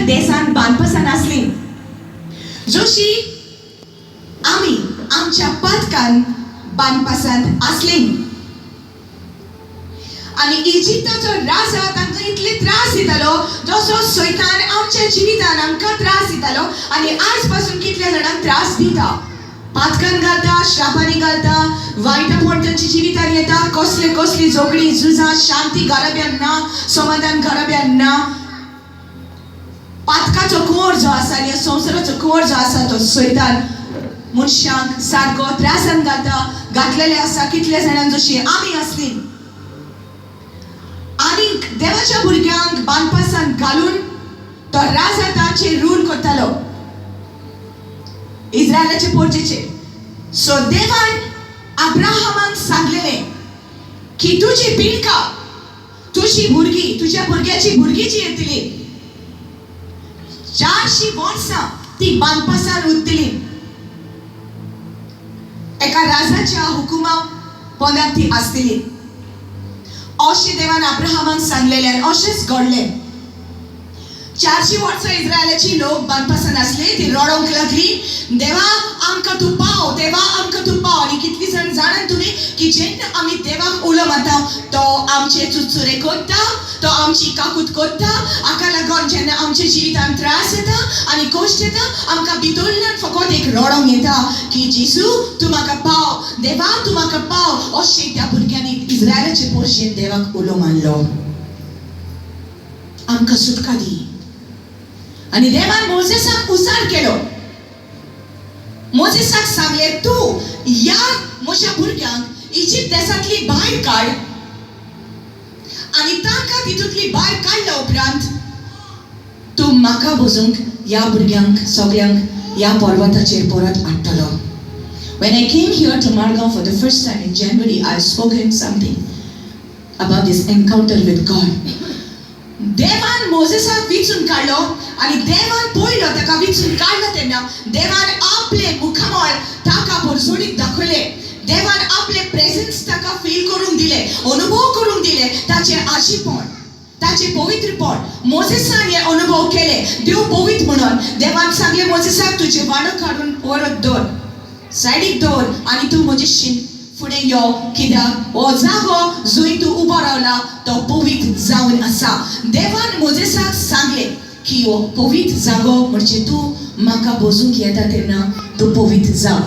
देसान बांदपासान आसली, जशी आमी आमच्या पातकान बांदपासान आसली. आनी इजिप्ताचो राजा तांकां इतले त्रास दितालो जसो सैतान आमच्या जिवितान आमकां त्रास दितालो. आनी आज पासून कितल्या जाणांक त्रास दिता, पातकान घालता, श्रापांनी घालता, वायटपण तांच्या जिवितान येता, कसले कसली झगडी झुजां, शांती घराब्यान ना, समाधान घराब्यान ना. पातकाचो कुंवर जो आसा आनी ह्या संवसाराचो कुंवर जो आसा तो सैतान मनशांक सारको त्रासान घालता, घातलेले आसा कितल्या जाणांक जशी आमी आसली. आनीक देवाच्या भुरग्यांक बांदपासान घालून तो राजा ताचेर रूल करतालो, इस्रायलाचे पोर्जेचेर. सो देवान अब्राहमाक सांगलेलें की तुजी पिळका, तुजी भुरगीं, तुज्या भुरग्याची भुरगीं जी येतली 400 वर्सां ती बांदपासान उरतली, एका राजाच्या हुकुमा पोंदाक ती आसतली अशें देवान अब्राहमाक सांगलेलें. आनी अशेंच घडलें. 400 वर्सां इस्रायलाची लोक बांदपासान आसले, ती रडोंक लागली, देवा आमकां तूं पाव, देवा आमकां तूं पाव. आनी कितली जाण जाणात तुमी की जेन्ना आमी देवाक उलो मारता तो आमचे चुचुरे करता, तो आमची काकूत करता. हाका लागून जेन्ना आमच्या जिवितान त्रास येता आनी कश्ट येता, आमकां भितरल्यान फकत एक रडोंक येता की जेजू तूं म्हाका पाव, देवा तूं म्हाका पाव. अशें त्या भुरग्यांनी इस्रायलाचे पोरशेन देवाक उलो मारलो, आमकां सुटका दी. आनी देवान मोजेसाक उसार केलो, मोजेसाक सांगलें तूं ह्या म्हज्या भुरग्यांक इजिप्त देसांतली भायर काड आनी तांकां तितूंतली भायर काडल्या उपरांत तूं म्हाका वचूंक ह्या भुरग्यांक सगल्यांक ह्या पर्वताचेर परत हाडटलो. When I came here to Margao for the first time in January, I spoken something about this encounter with God. देवान मोजेसाक विचून काडलो आनी देवान पयलो ताका विचून काडलो तेन्ना देवान आपले मुखामळ ताका पोरसोडीत दाखयले, देवान आपले प्रेझन्स ताका फील करूंक दिले, अनुभव करूंक दिले, ताचें आशीपण, ताचें पवित्रपण. मोजेसान हे अनुभव केले देव पवित्र म्हणून. देवान सांगले मोजेसाक तुजे वाडो काडून परत दवर, सायडीक दवर आनी तूं म्हजे शीन फुडें यो, कित्याक हो जागो जंय तूं उबो रावला तो पवित्र जावन आसा. देवान मोजेसाक सांगलें की हो पवित्र जागो म्हणजे तूं म्हाका बसूंक येता तेन्ना तूं पवित्र जाव.